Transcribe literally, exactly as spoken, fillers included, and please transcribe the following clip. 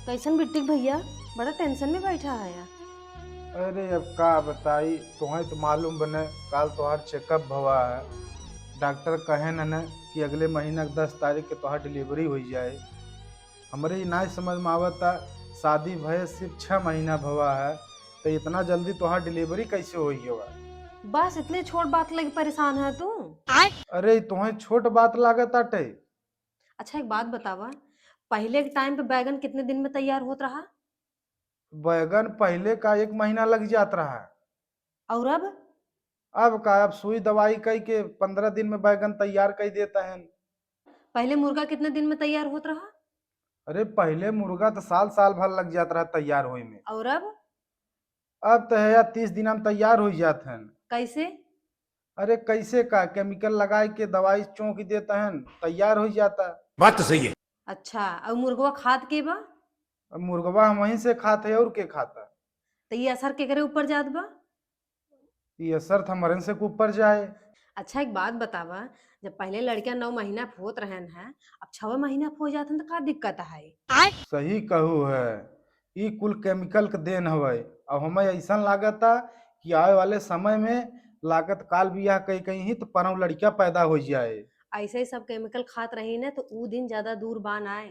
कैसन बिट्टिक भैया, बड़ा टेंशन में बैठा है यार। अरे अब का बताई, तोहें तो मालूम बने, काल तोहार चेकअप भवा है। डॉक्टर कहे न, न कि अगले महीना के दस तारीख के तोहार डिलीवरी हो जाए। हमरे ई नाय समझ में आवता, शादी भये सिर्फ छह महीना भवा है, तो इतना जल्दी तोहार डिलीवरी कैसे होई गवा? बस इतने छोट बात लगे परेशान है तू? अरे तोहें छोट बात लागत आटे? अच्छा एक बात बतावा, पहले के टाइम पे बैगन कितने दिन में तैयार होत रहा? बैगन पहले का एक महीना लग जात रहा। और अब? अब का, अब सुई दवाई कई के पन्द्रह दिन में बैगन तैयार कई देता है। पहले मुर्गा कितने दिन में तैयार होत रहा? अरे पहले मुर्गा तो साल साल भर लग जात रहा तैयार होए में। और अब? अब तो है यार, तीस दिन में तैयार हो जात हैं। कैसे? अरे कैसे का, केमिकल लगाए के दवाई चौंक देता है, तैयार हो जाता। बात तो सही है। अच्छा, और मुर्गवा खात के बा? अब मुर्गवा हम वहीं से खात है, और के खाता? तो ये असर केकरे ऊपर जात बा? ये असर तो हमरन से के ऊपर जाए। अच्छा एक बात बतावा, जब पहले लड़कियां नौ महीना पे होत रहन है, अब छवे महीना पे हो जात हैं तो का दिक्कत है? सही कहू है, ई कुल केमिकल के देन हवे। अब हमें ऐसा लागता कि आवे वाले समय में लागत काल बियाह कई कई ही तो पनौ लड़कियां पैदा हो जाए। ऐसे ही सब केमिकल खात रही ना तो ऊ दिन ज्यादा दूर बा नाय।